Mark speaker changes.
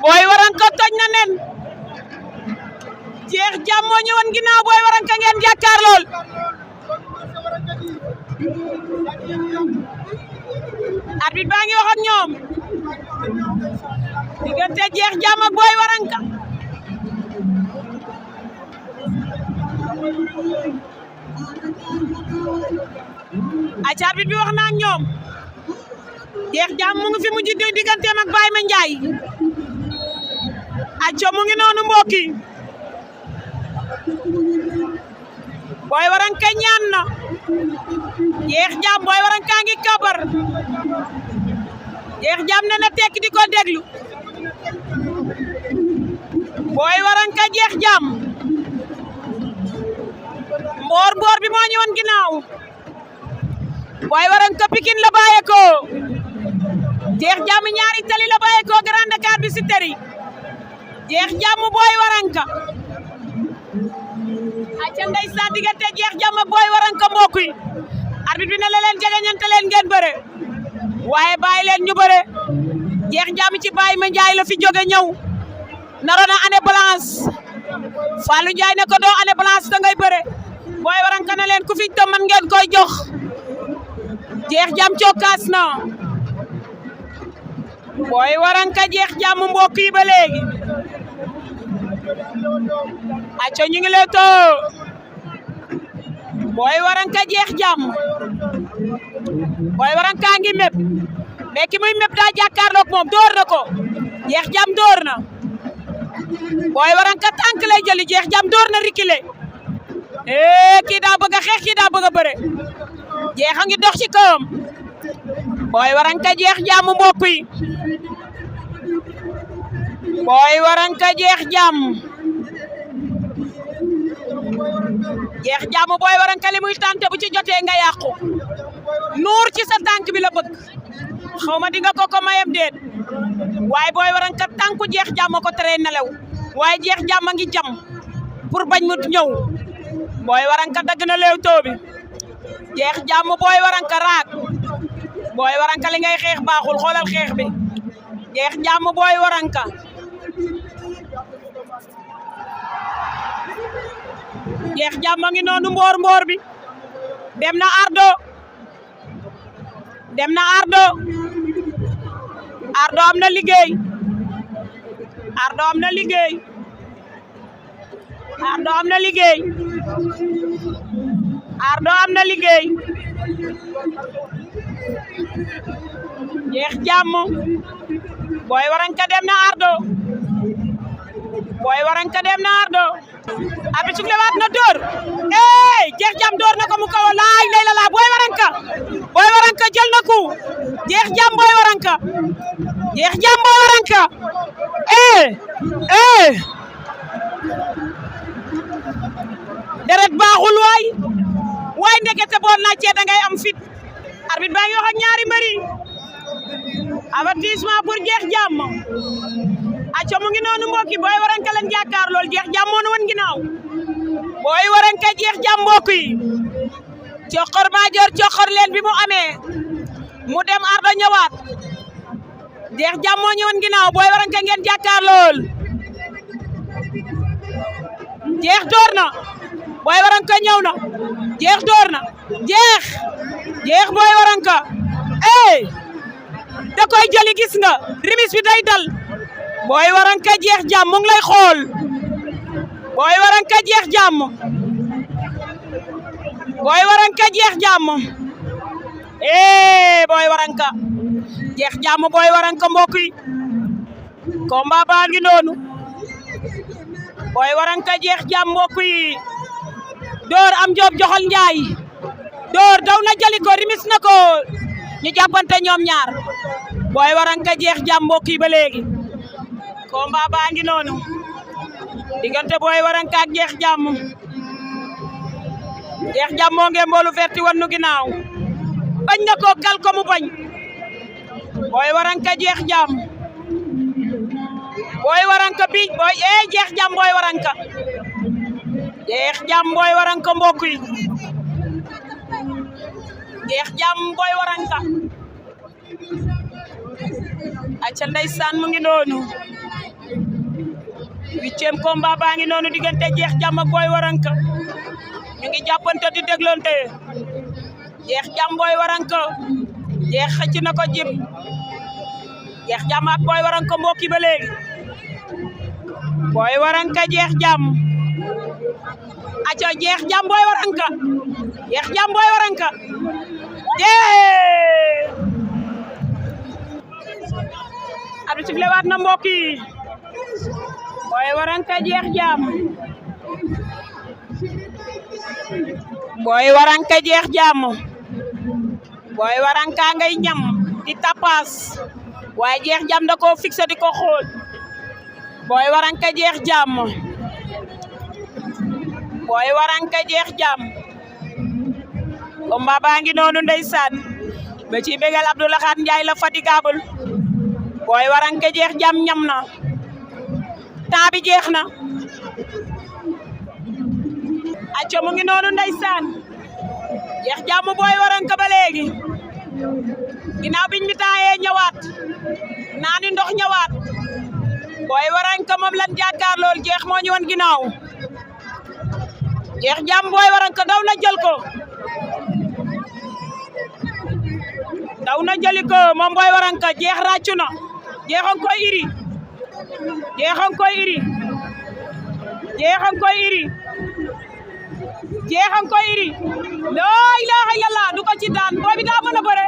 Speaker 1: Boy Waranka toj na nen Jeex Jàmm moo ñëwoon ginnaaw Boy Waranka ngeen jàkkaar lool arbitre baa ngi wax ak ñoom diggante Jeex Jàmm ak Boy Waranka ac arbitre bi wax na ak ñoom Jeex Jàmm mu ngi fi mujj digganteem ak Baye Mandiaye acco mu ngi noonu mbokk yi Boy Waranka ñaan na Jeex Jàmm Boy Waranka ngi kabar Jeex Jàmm ne na tekk di ko déglu Boy Waranka Jeex Jàmm mboor bi moo ñëwoon ginnaaw Boy Waranka Pikine la bàyyeekoo Jeex Jàmm ñaari tali la bàyyeekoo Grand Dakar bi si teri Jeex Jàmm Boy Waranka acca ndeysaan diggante Jeex Jàmm ak Boy Waranka mbokk yi arbitre bi ne la leen jegeñante leen ngeen bëre waaye bàyyi leen ñu bëre Jeex Jàmm ci Baye Mandiaye la fi jóge ñëw naroon na année blanche Fallou Ndiaye ne ko doo année blanche da ngay bëre Boy Waranka ne leen ku fi tam man ngeen koy jox Jeex Jàmm cokkaas na Boy Waranka Jeex Jàmm mbokk yi ba léegi acca ñu ngi leetoo Boy Waranka Jeex Jàmm Boy Waranka ngi mépp mais ki muy mépp daa jàkkaarloog moom door na ko Jeex Jàmm door na Boy Waranka tànk lay jëli Jeex Jàmm door na rikile kii daa bëgg a xeex kii daa bëgg a bëre Jeex a ngi dox ci kawam Boy Waranka Jeex Jàmm mbokk yi Boy Waranka Jeex Jàmm Jeex Jàmm Boy Waranka li muy tànte bu ci jotee nga yàqu nuur ci sa tànk bi la bëgg xaw ma di nga ko mayam déet waaye Boy Waranka tànku Jeex Jàmm ko tere nelaw waaye Jeex Jàmm a ngi jam pour bañ mu ñëw Boy Waranka dagg na leewtoo bi Jeex Jàmm Boy Waranka raak Boy Waranka li ngay xeex baaxul xoolal xeex bi Jeex Jàmm Boy Waranka Jeex Jàmm a ngi noonu mboor bi dem na ardo am na liggéey ardo am na liggéey Jeex Jàmm Boy Waranka dem na ardo abi sufle waat na door Jeex Jàmm door na ko mu kaw laay lay la Boy Waranka jël na ko Jeex Jàmm Boy Waranka deret baaxul waay ndekete boon na cee da ngay am fit arbitre baa ngi wax ak ñaari mbëri avertissement pour Jeex Jàmm acca mu ngi noonu mbokki Boy Waranka leen jàkkaar lool Jeex Jàmm moo nu woon ginnaaw Boy Waranka Jeex Jàmm mbokk yi coxor maajoor coxor leen bi mu amee mu dem ardo ñëwaat Jeex Jàmm moo ñëwoon ginnaaw Boy Waranka ngeen jàkkaar lool Jeex door na Boy Waranka ñëw na Jeex door na Jeex Boy Waranka da koy jëli gis nga rimis bi day dal Boy Waranka Jeex Jàmm mu ngi lay xool Boy Waranka Jeex Jàmm Boy Waranka Jeex Jàmm Boy Waranka Jeex Jàmm Boy Waranka mbokk yi combat baa ngi noonu Boy Waranka Jeex Jàmm mbokk yi door am Joob Joxol Njaay door daw na jëli ko rimis na ko ñu jàppante ñoom ñaar Boy Waranka Jeex Jàmm mbokk yi ba léegi combat baa ngi noonu diggante Boy Waranka ak Jeex Jàmm Jeex Jàmm moo ngi mboolu verti wan nu ginnaaw bañ na ko kal ko mu bañ Boy Waranka Jeex Jàmm Boy Waranka bi Jeex Jàmm Boy Waranka Jeex Jàmm Boy Waranka mbokk yi Jeex Jàmm Boy Waranka acca ndeysaan mu ngi noonu 8e combat baa ngi noonu diggante Jeex Jàmm ak Boy Waranka ñu ngi jàppante di déglonte Jeex Jàmm Boy Waranka Jeex xëcc na ko jib Jeex Jàmm ak Boy Waranka mbokki ba léegi Boy Waranka Jeex Jàmm aco Jeex Jàmm Boy Waranka Jeex Jàmm Boy Waranka adu sifle waat na mbokki Boy Waranka Jeex Jàmm Boy Waranka Jeex Jàmm Boy Waranka ngay ñam di tapas waaye Jeex Jàmm da ko fixé di ko xool Boy Waranka Jeex Jàmm Boy Waranka Jeex Jàmm combat baa ngi noonu ndeysaan ba ci bégal Abdoulaye Khat Ndiaye la fatigable Boy Waranka Jeex Jàmm ñam na temps bi jeex na acco mu ngi noonu ndeysaan Jeex Jàmm Boy Waranka ba léegi ginnaaw biñ mi taayee ñëwaat naani ndox ñëwaat Boy Waranka moom lan jàkkaar lool Jeex moo ñu woon ginnaaw Jeex Jàmm Boy Waranka daw na jël ko daw na jëli ko moom Boy Waranka Jeex ràccu na Jeexan koy iri Jeexan koy iri Jeexan koy iri Jeexan koy iri la ilaha illallah du ko ci daan boobi daa mën a bëre